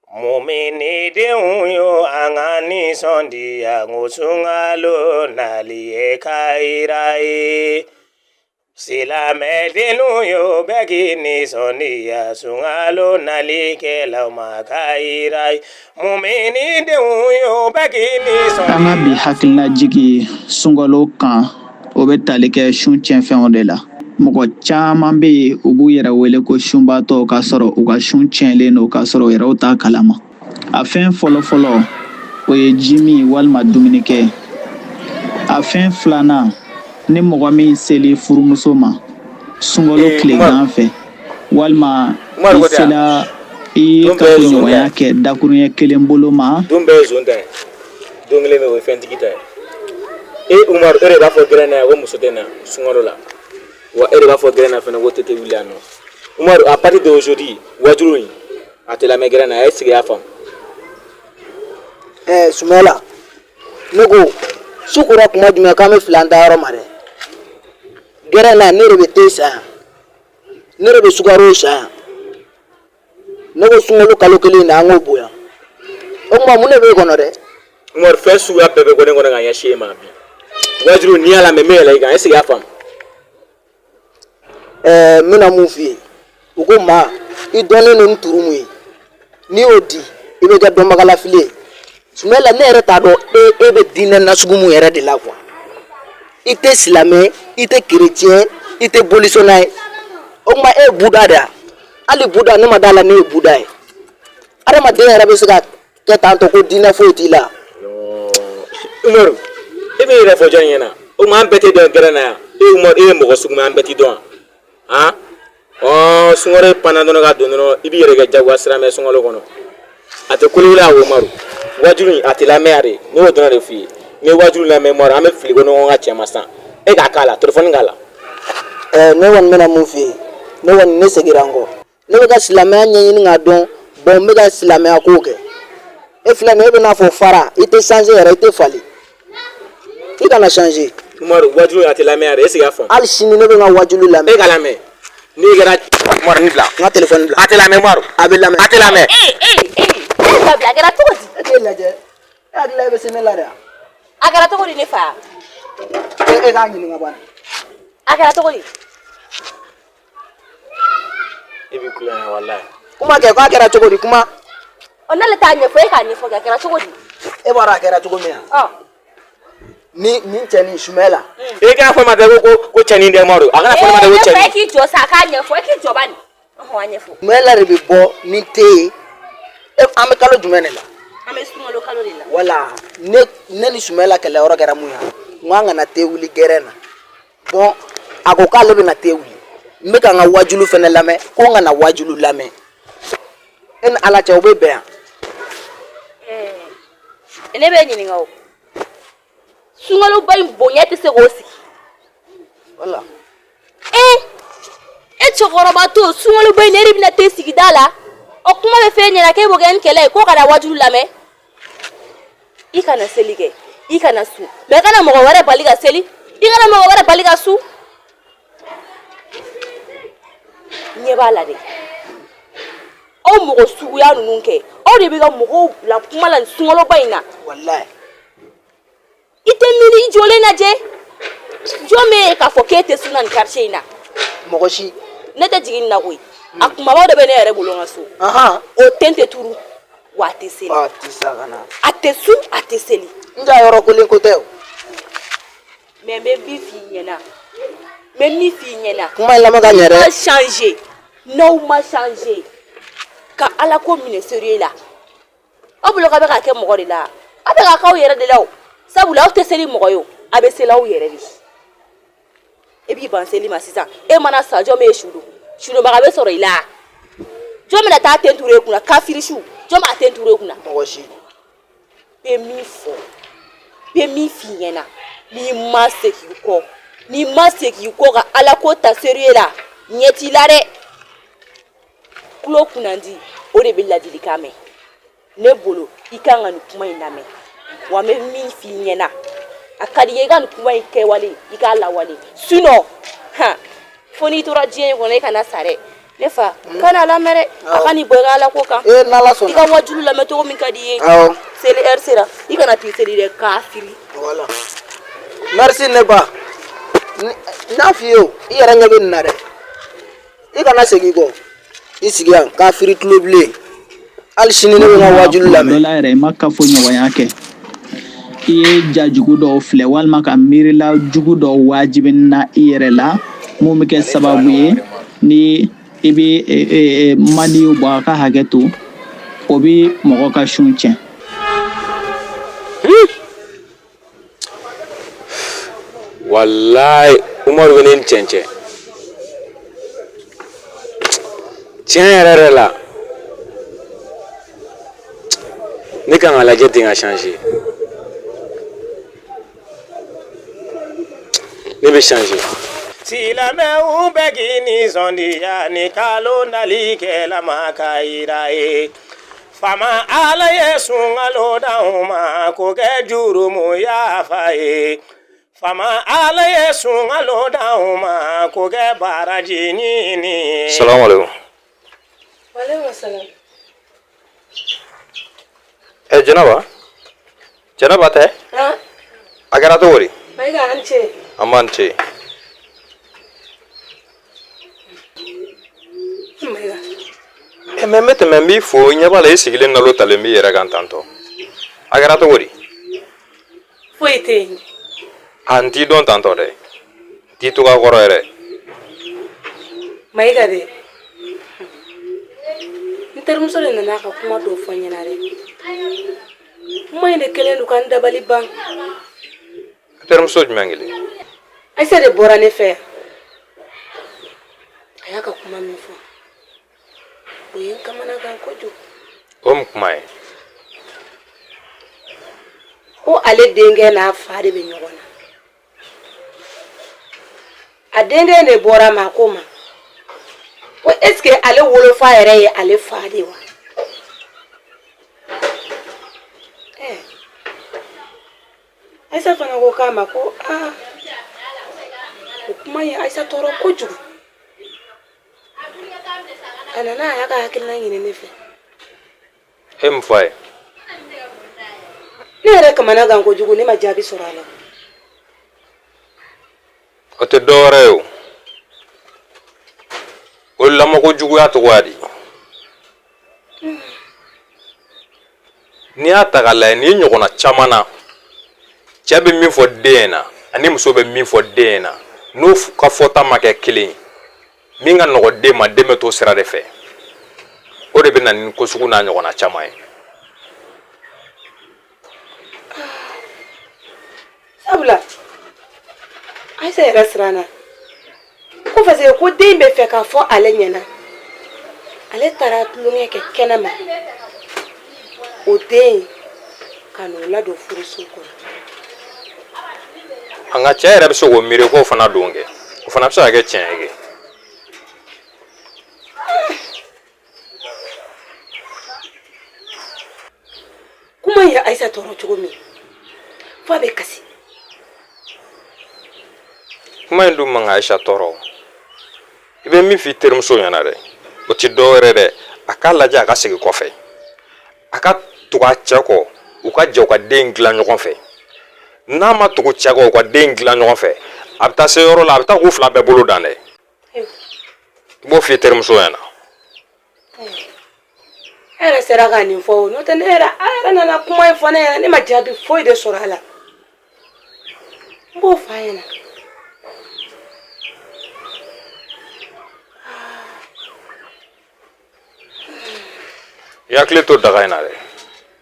Muminidenw yo an ka nisɔndiya ko sunkalo nali ye kayira ye. Silamɛdenw yo bɛɛ k'i nisɔndiya sunkalo nali kɛla ma kayira ye. Muminidenw yo bɛɛ k'i nisɔndiya. An ka bi hakilinajigi sunkalo kan, o bɛ tali kɛ sun tiɲɛfɛnw de la. Mɔgɔ caman bɛ yen, u b'u yɛrɛ wele ko sunbaatɔ, k'a sɔrɔ u ka sun tiɲɛlen don, k'a sɔrɔ u yɛrɛw t'a kalama. A fɛn fɔlɔfɔlɔ, o ye ji min walima dumunikɛ. A fɛn filanan, ni mɔgɔ min seli furumuso ma sunkalo tilegan fɛ, walima i sela i ye kafoɲɔgɔnya kɛ dakuruɲɛ kelen bolo ma. Don bɛɛ ye zon ta ye, don kelen bɛ o ye fɛntigi ta ye. E Umaru, e de b'a fɔ gɛrɛn na yan ko muso tɛ na sunkalo la, wa e de b'a fɔ gɛrɛn na fana ko te tɛ wuli yan nɔ. Umaru, à partir d'aujourd'hui, wajulu in a tɛ lamɛn gɛrɛn na. Est ce que i y'a faamu? Ɛɛ Sumayila, ne ko su kora kuma jumɛn k'an bɛ fili an dayɔrɔ ma dɛ? Gɛrɛn na, ne de bɛ te san yan, ne de bɛ sukaro san yan. Ne ko sunkalo kalo kelen in na, an k'o bonya. O tuma mun de b'e kɔnɔ dɛ? Umaru, fɛn suguya bɛɛ bɛ bɔ ne kɔnɔ ka ɲɛsin e ma bi. Wajulu, n'i y'a lamɛn, n bɛ yɛlɛ i kan. Est ce que i y'a faamu? Ɛɛ, n bɛna mun f'i ye? U ko maa i dɔnnen don ni turu mun ye, n'i y'o di, i bɛ kɛ dɔnbagalafili ye. Sumayila, ne yɛrɛ t'a dɔn e bɛ diinɛ nasugu mun yɛrɛ de la quoi. I tɛ silamɛ, i tɛ kerecɛn, i tɛ bolisɔnna ye. O tuma e ye buda de ye? Hali buda, ne ma d'a la ne ye buda ye. Adamaden yɛrɛ bɛ se ka kɛ tantɔ ko diinɛ foyi t'i la? Umaru, e b'i yɛrɛ fɔ jɔn ɲɛna? O tuma an bɛɛ tɛ dɔn gɛrɛn na yan. E Umaru, e ye mɔgɔ sugu min ye, an bɛɛ t'i dɔn wa? Han, ɔ sunkalo panna dɔrɔn ka don dɔrɔn, i b'i yɛrɛ kɛ jagoya silamɛ sunkalo kɔnɔ. A tɛ kolo wuli. Umaru, wajulu in a tɛ lamɛn yan de. Ne y'o dɔrɔn de f'i ye. N bɛ wajulu lamɛn Umaru, an bɛ fili ko ɲɔgɔn ka cɛ ma sisan. E k'a k'a la, telefɔni k'a la. Ɛɛ, ne kɔni bɛna mun f'i ye? Ne kɔni, ne seginna n kɔ. Ne bɛ ka silamɛya ɲɛɲini k'a dɔn. Bon, n bɛ ka silamɛya ko kɛ. E filɛ nin ye, e bɛ n'a fɔ fara, i tɛ changer yɛrɛ, i tɛ falen, i kana changer. Umaru, wajulu a tɛ lamɛn yan de. Est ce que i y'a faamu? Hali sini ne bɛ n ka wajulu lamɛn. E ka lamɛn, n'i kɛra Umaru, nin bila. N ka telefɔni bila. A tɛ lamɛn Umaru. A bɛ lamɛn. A tɛ lamɛn. Ee ee ee, e dabila, a kɛra cogo di? E t'e lajɛ, e hakili la e bɛ se ne la de wa? A kɛra cogo di, ne fa? E k'a ɲininka bani. A kɛra cogo di? E b'i kulonkɛ walayi. Kuma kɛ, k'a kɛra cogo di? Kuma. Ɔ, n'ale t'a ɲɛfɔ, e k'a ɲɛfɔ kɛ, a kɛra cogo di? E b'a dɔn a kɛra cogo min na? Ɔ. Ni nin cɛnin Sumayila. E kana fɔ ma dɛ ko cɛnin dɛ Umaru, a kana fɔ ne ma dɛ ko Ee, ne fa, e cɛnin. k'i jɔ sa, a k'a ɲɛfɔ. E k'i jɔ bani. Ɔhɔn, a ɲɛfɔ. Sumayila de bɛ bɔ ni te ye. E, an bɛ kalo jumɛn de la? An bɛ sunkalo kalo de la. Wala, ne ni Sumayila kɛlɛyɔrɔ kɛra mun ye? N ko an kana te wuli gɛrɛn na. Bon, a ko k'ale bɛna te wuli. N bɛ ka n ka wajulu fɛnɛ lamɛn, ko n kana wajulu lamɛn. E ni Ala cɛ, o bɛ bɛn yan? Ɛɛ, ne bɛ ɲininka o. Sunkaloba in bonya tɛ se k'o sigi? Wala. Ee, e cɛkɔrɔba to sunkaloba in, e de bɛna te sigi da la. O kuma bɛ f'e ɲɛna k'e b'o kɛ ni kɛlɛ ye, ko kana wajulu lamɛn. I kana seli kɛ, i kana sun, mais i kana mɔgɔ wɛrɛ bali ka seli, i kana mɔgɔ wɛrɛ bali ka sun. Ɲɛ b'a la dɛ, aw mɔgɔ suguya ninnu kɛ, aw de bɛ ka mɔgɔw bila kuma la nin sunkaloba in na. Walayi. I tɛ miiri, i jɔlen lajɛ, jɔn bɛ yen k'a fɔ k'e tɛ sun na nin quartier in na? Mɔgɔ si. Ne tɛ jigin nin na koyi. A kumabaw de bɛ ne yɛrɛ bolo n ka so. O ten tɛ turu wa, a tɛ seli. A tɛ sa ka na. A tɛ sun, a tɛ seli. N ja yɔrɔ kolen ko tɛ o. Mais n bɛ min f'i ɲɛna, n bɛ min f'i ɲɛna. Kuma in lamɛn ka ɲɛ dɛ. Ma changer, n'aw ma changer ka Ala ko minɛ sérieux la, aw bolo k'a bɛ ka kɛ mɔgɔ de la, aw bɛ ka k'aw yɛrɛ de la o. Sabula aw tɛ seli mɔgɔ ye o, a bɛ seli aw yɛrɛ de. E b'i ban seli ma sisan, e mana sa, jɔn bɛ su don? Sudonbaga bɛ sɔrɔ i la? Jɔn bɛna taa ten turu e kunna? Kafiri su, jɔn b'a ten turu e kunna? Mɔgɔ si. Bɛ min fɔ, bɛ min f'i ɲɛna, n'i ma segin i kɔ, n'i ma segin i kɔ ka Ala ko ta sérieux la, ɲɛ t'i la dɛ. Tulo kunnandi, o de bɛ ladilikan mɛn. Ne bolo, i kan ka nin kuma in lamɛn wa. N bɛ min f'i ɲɛna, a ka di i ye, i ka nin kuma in kɛwale, i k'a lawale. Sinon han, fo n'i tora diɲɛ in kɔnɔ, i kana sa dɛ. Ne fa, kana lamɛn dɛ. A kan'i bɔ i ka ala ko kan. Ee, n'ala sɔnna. I ka wajulu lamɛn cogo min ka di i ye. Awɔ. Seli heure sera, i kana t'i seli dɛ, kafiri. Voilà, merci ne ba. N y'a f'i ye o, i yɛrɛ ɲɛ bɛ nin na dɛ. I kana segin i kɔ, i sigi yan kafiri tulo bilen. Hali sini ne bɛ n ka wajulu Kuma dɔ lamɛn. la yɛrɛ, i ma kafoɲɔgɔnya kɛ, i ye ja jugu dɔw filɛ walima ka miirila jugu dɔw wajibi na i yɛrɛ la, mun bɛ kɛ sababu ye ni i bɛ maniw bɔ, a ka hakɛ to, o bɛ mɔgɔ ka sun tiɲɛ. Walayi, Umaru bɛ ne ni cɛn cɛ, tiɲɛ yɛrɛ yɛrɛ la, ne kan ka lajɛ ten ka changer. Ne bɛ changer. Silamɛw bɛ k'i nisɔndiya ni kalo nali kɛla ma ka yira ye. Faama Ala ye sunkalo d'anw ma k'o kɛ jurumu yafa ye. Faama Ala ye sunkalo d'anw ma k'o kɛ baraji ɲini ye. Salamu alaikum. Waleykum salam. Ɛ Jɛnɛba, Jɛnɛba tɛ? Han? A kɛra cogo di? Mayiga, an ce. An b'an ce. Mayiga. Ɛ mais n bɛ tɛmɛ n b'i fo, ɲɛ b'a la i sigilen nalo talen b'i yɛrɛ kan tantɔ. A kɛra cogo di? Foyi tɛ yen. A n t'i dɔn tantɔ dɛ. N t'i togoya kɔrɔ yɛrɛ. Mayiga dɛ. N terimuso de nana a ka kuma dɔ fɔ n ɲɛna dɛ. Kuma in de kɛlen don ka n dabali ban. Terimuso jumɛn kelen? Ayisa de bɔra ne fɛ yan. A y'a ka kuma min fɔ, o ye n kamanagan kojugu. O mun kuma ye? Ko ale denkɛ n'a fa de bɛ ɲɔgɔn na. A denkɛ de bɔra ma ko ma ko est ce que ale wolofa yɛrɛ ye ale fa de wa? Ɛɛ, Ayisa fana ko k'a ma ko aa, o kuma ye Ayisa tɔɔrɔ kojugu. A nana a y'a ka hakilina ɲini ne fɛ. E mun fɔ a ye? Ne yɛrɛ kamana gan kojugu, ne ma jaabi sɔrɔ a la. O tɛ dɔwɛrɛ ye, o o ye lamɔko juguya cogoya de ye. N'i y'a ta k'a lajɛ, nin ɲɔgɔnna caman na, cɛ bɛ min fɔ den na ani muso bɛ min fɔ den na, n'o ka fɔta ma kɛ kelen ye, min ka nɔgɔ den ma, den bɛ t'o sira de fɛ. O de bɛ na ni ko sugu n'a ɲɔgɔnna caman ye. Sabula Ayisa yɛrɛ siranna ko parce que ko den bɛ fɛ k'a fɔ ale ɲɛna ale taara tulonkɛ kɛ kɛnɛ ma, o den ka n'o ladon furuso kɔnɔ. An ka cɛ yɛrɛ bɛ se k'o miiri k'o fana don kɛ, o fana bɛ se ka kɛ tiɲɛ ye kɛ. Kuma in ye Ayisa tɔɔrɔ cogo min, f'a bɛ kasi. Kuma in dun man ka Ayisa tɔɔrɔ. I bɛ min f'i terimuso ɲɛna dɛ, o tɛ dɔwɛrɛ dɛ, a k'a lajɛ a ka segin kɔfɛ, a ka tugu a cɛ kɔ, u ka jɛ u ka den dilan ɲɔgɔn fɛ. N'a ma tugu cɛ kɔ, u ka den dilan ɲɔgɔn fɛ, a bɛ taa se yɔrɔ la, a bɛ taa k'u fila bɛɛ bolo dan dɛ. I b'o f'i terimuso ɲɛna. E yɛrɛ sera ka nin fɔ o, n'o tɛ ne yɛrɛ, a yɛrɛ nana kuma in fɔ ne ɲɛna, ne ma jaabi foyi de sɔrɔ a la. N b'o fɔ a ɲɛna. I hakili to daga in na dɛ.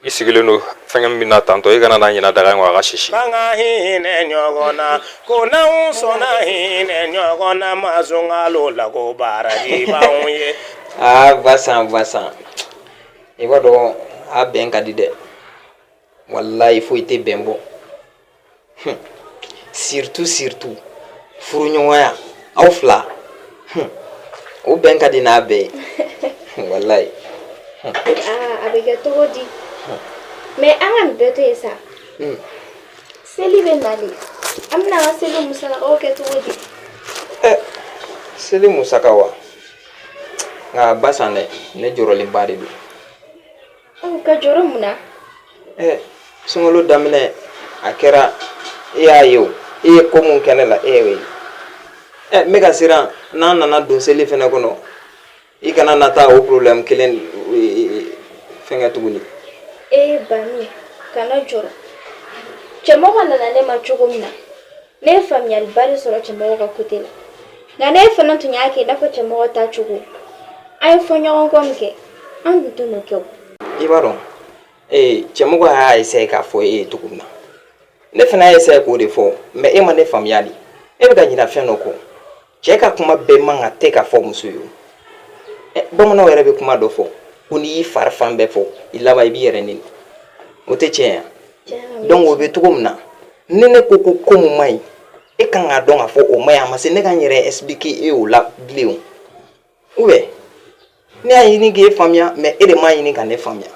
I sigilen don fɛngɛ min na tantɔ, i kana n'a ɲina daga in kɔ, a ka sisi. K'an ka hinɛ ɲɔgɔn na, ko n'anw sɔnna hinɛ ɲɔgɔn na ma, sunkalo la ko baraji b'anw ye. Aa Basan, Basan, i b'a dɔn a bɛn ka di dɛ. Walayi, foyi tɛ bɛn bɔ. Surtout, surtout furuɲɔgɔnya, aw fila, o bɛn ka di n'a bɛɛ ye, walayi. Aa, a bɛ kɛ cogo di? Mais an ka nin bɛɛ to yen sa. Seli bɛ nalen, an bɛna an ka seli musakaw kɛ cogo di? Ɛ, seli musaka wa? Nka Basan dɛ, ne jɔrɔlenba de don. Aw ka jɔrɔ mun na? Ɛ sunkalo daminɛ a kɛra e y'a ye o, e ye ko mun kɛ ne la e y'o ye. Ɛ n bɛ ka siran n'an nana don seli fɛnɛ kɔnɔ, i kana na taa o problème kelen fɛnkɛ tuguni. Ee Bami, kana jɔrɔ. Cɛmɔgɔ nana ne ma cogo min na, ne ye faamuyaliba de sɔrɔ cɛmɔgɔ ka côté la. Nka ne fana tun y'a kɛ i n'a fɔ cɛmɔgɔ ta cogo. An ye fɔ ɲɔgɔn kɔ min kɛ, an tun tɛ n'o kɛ o. I b'a dɔn, ee cɛmɔgɔ y'a essayer k'a fɔ e ye cogo min na, ne fana y'a essayer k'o de fɔ, mais e ma ne faamuya de. E bɛ ka ɲina fɛn dɔ kɔ. Cɛ ka kuma bɛɛ man ka tɛ ka fɔ muso ye. Bamananw yɛrɛ bɛ kuma dɔ fɔ ko n'i y'i fari fan bɛɛ fɔ, i laban i b'i yɛrɛ neni. O tɛ tiɲɛ ye? Donc o bɛ cogo min na, ni ne ko ko ko mun man ɲi, e kan k'a dɔn k'a fɔ o man ɲi. A ma se ne ka n yɛrɛ expliquer e o la bilen o. Ou bien ne y'a ɲini k'e faamuya, mais e de m'a ɲini ka ne faamuya.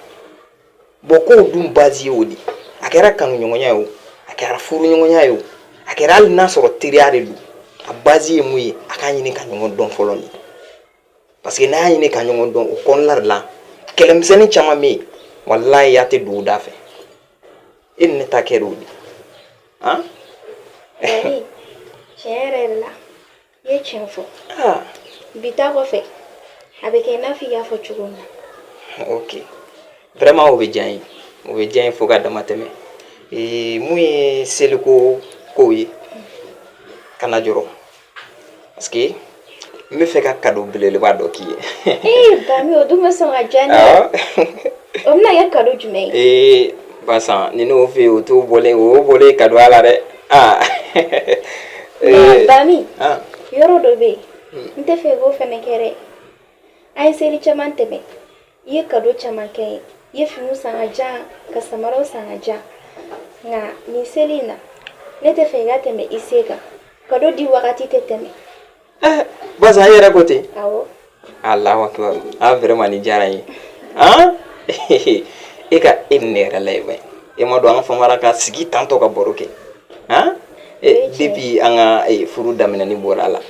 Bon, kow dun base ye o de. A kɛra kanuɲɔgɔnya ye o, a kɛra furuɲɔgɔnya ye o, a kɛra hali n'a sɔrɔ teriya de don, a base ye mun ye? A k'a ɲini ka ɲɔgɔn dɔn fɔlɔ ni, parce que n'a y'a ɲini ka ɲɔgɔn dɔn, o kɔnɔna de la kɛlɛmisɛnnin caman bɛ yen, walayi a tɛ don o da fɛ. E ni ne ta kɛra o de han. Tiɲɛ yɛrɛ yɛrɛ la, i ye tiɲɛ fɔ. Bi ta kɔfɛ, a bɛ kɛ i n'a fɔ i y'a fɔ cogo min na. Ok, vraiment o bɛ diya n ye, o bɛ diya n ye fo ka dama tɛmɛ. Ee, mun ye seliko kow ye, kana jɔrɔ, parce que n bɛ fɛ ka cadeau belebeleba dɔ k'i ye. Ee Bami, o dun bɛ sɔn ka diya ne ye. O bɛna kɛ cadeau jumɛn ye? Ee Basan, ni ne y'o f'i ye, o t'o bɔlen, o y'o bɔlen cadeau ya la dɛ. Aa. Nka Bami, yɔrɔ dɔ bɛ yen, n tɛ fɛ i k'o fana kɛ dɛ. An ye seli caman tɛmɛ, i ye cadeau caman kɛ n ye, i ye finiw san ka jan, ka samaraw san ka jan. Nka nin seli in na, ne tɛ fɛ i ka tɛmɛ i se kan. Cadeau di wagati tɛ tɛmɛ. Basan, e yɛrɛ ko ten? Awɔ. Alahu akibaru. Ah, vraiment nin diyara n ye. Han, e ka e ni ne yɛrɛ la ye, e ma dɔn an famara ka sigi tantɔ ka baro kɛ. Han, depuis an ka furu daminɛni bɔra a la,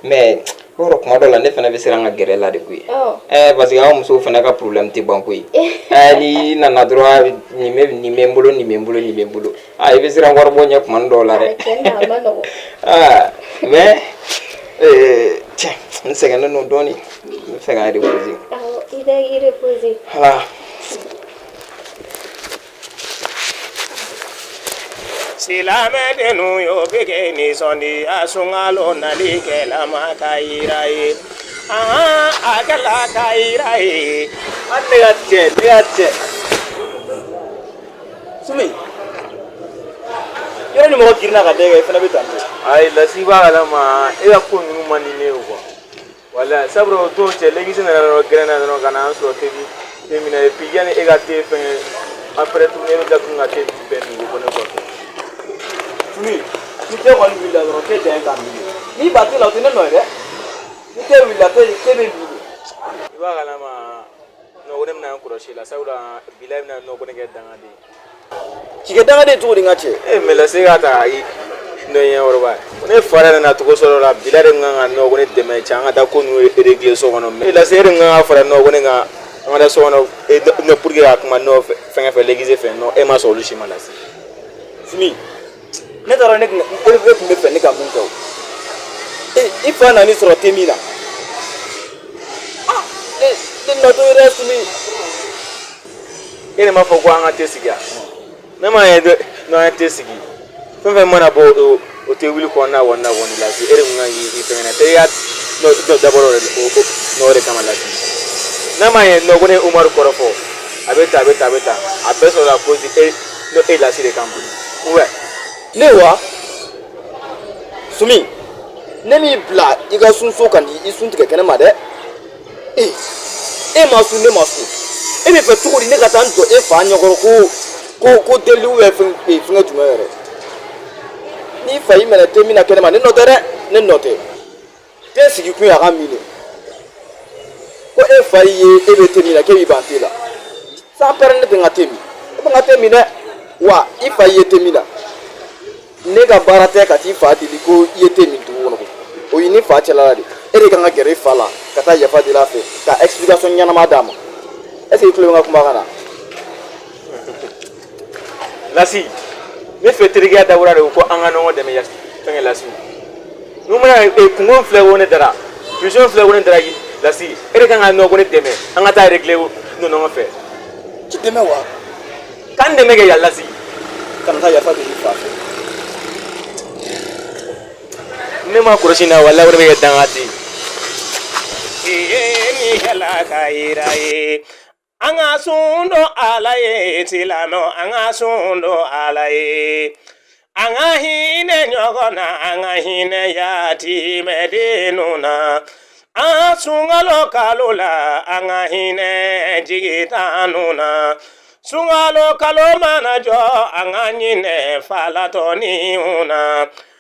mais yɔrɔ kuma dɔ la ne fana bɛ siran ka gɛrɛ la de koyi. Ɛɛ, parce que aw musow fana ka problème tɛ ban koyi. Ɛɛ, n'i nana dɔrɔn, nin bɛ nin bɛ n bolo, nin bɛ n bolo, nin bɛ n bolo. Aa, i bɛ siran wari bɔ ɲɛ kuma dɔw la dɛ. Aa, mais tiɲɛ, n sɛgɛnnen don dɔɔnin, n bɛ fɛ ka n reposer. Awɔ, i bɛ i reposer. Voilà. Silamɛdennu yo bɛ kɛ nisɔndiya sunkalo nali kɛla ma ka yira ye, ahan, a kɛla ka yira ye. Hali ne ka cɛ, ne ka cɛ Sumi, yɔrɔ ni mɔgɔ girinna ka da e kan, i fana bɛ tan to. Ayi Lasi, b'a kalama e ka ko ninnu man di ne ye quoi. Walayi, sabula o don cɛ legisi nana dɔrɔn, gɛrɛnna dɔrɔn ka na an sɔrɔ te te min na, et puis yanni e ka te fɛngɛ, après tuguni e bɛ tila tuguni ka te bɛɛ min ko ne kɔfɛ. Sumi, ni te kɔni wulila dɔrɔn, te dan ye k'a min. N'i ba te la, o tɛ ne nɔ ye dɛ. Ni te wulila, te bɛ min de. I b'a kalama nɔ ko ne bɛna n kɔlɔsi la, sabula bilayi bɛna nɔ ko ne kɛ dangaden ye. K'i kɛ dangaden cogo di, n ka cɛ? E mais Lasi, k'a ta i nɔ ɲɛkɔrɔba ye, ne fa yɛrɛ nana cogo sɔrɔ la, bilayi de kan ka nɔ ko ne dɛmɛ cɛ, an ka taa ko ninnu régler so kɔnɔ. Mais Lasi, e de kan ka fara nɔ ko ne kan, an ka taa so kɔnɔ nɔ pour que ka kuma nɔ fɛngɛ fɛ, l'église fɛ nɔ, e ma sɔn olu si ma Lasi. Sumi, ne taara, ne tun e tun bɛ fɛ ne ka mun kɛ o? E i fa nan'i sɔrɔ te min na. Ah, ne ne nɔ t'o ye dɛ, Sumi. E de m'a fɔ ko an ka te sigi yan? Ne m'a ye n'an ye te sigi, fɛn fɛn mana bɔ o te wuli kɔnɔna kɔnɔna kɔni, Lasi, e de kun kan k'i fɛngɛ te ya nɔ dabɔra o nɔ de kama. Lasi, n'a m'a ye nɔ ko ne ye Umaru kɔrɔfɔ, a bɛ tan, a bɛ tan, a bɛ tan, a bɛɛ sɔrɔla cause e n'o e Lasi de kama ouais. Ne wa Sumi, ne m'i bila i ka sun so ka n'i sun tigɛ kɛnɛ ma dɛ. E e ma sun, ne ma sun, e bɛ fɛ cogo di ne ka taa n jɔ e fa ɲɛkɔrɔ ko deli ou bien fɛn fɛngɛ jumɛn yɛrɛ? N'i fa y'i minɛ te min na kɛnɛ ma, ne nɔ tɛ dɛ, ne nɔ tɛ. Te sigi kun ye a ka min de ko e fa y'i ye e bɛ te min na, k'e b'i ban te la sans père. Ne tɛ n ka te min, e bɛ n ka te min dɛ. Wa i fa y'i ye te min na, ne ka baara tɛ ka t'i fa deli ko i ye te min dugu kɔnɔ. O y'i ni fa cɛla la de. E de kan ka gɛrɛ i fa la. Ka taa yafa deli a fɛ, ka explication ɲɛnama d'a ma. Est ce que i tulo bɛ n ka kumakan na? Lasi, ne fɛ teriya dabɔra de ko an ka ɲɔgɔn dɛmɛ ya fɛnkɛ. Lasi, n'u mana kungo filɛ ko ne dara, mission filɛ ko ne dara. Lasi, e de kan ka nɔ ko ne dɛmɛ, an ka taa régler n'o ɲɔgɔn fɛ. K'i dɛmɛ wa? K'an dɛmɛ kɛ ya, Lasi. Kana taa yafa deli i fa fɛ. Ne ma kɔlɔsi na, walahi, o de bɛ kɛ dangaden. Iye ni kɛla ka yira ye, an ka sun don Ala ye, silamɛw, an ka sun don Ala ye, an ka hinɛ ɲɔgɔn na, an ka hinɛ yatimɛdenw na. An sunkalo kalo la, an ka hinɛ jigitanw na. Sunkalo kalo mana jɔ, an ka ɲinɛ falatɔninw na.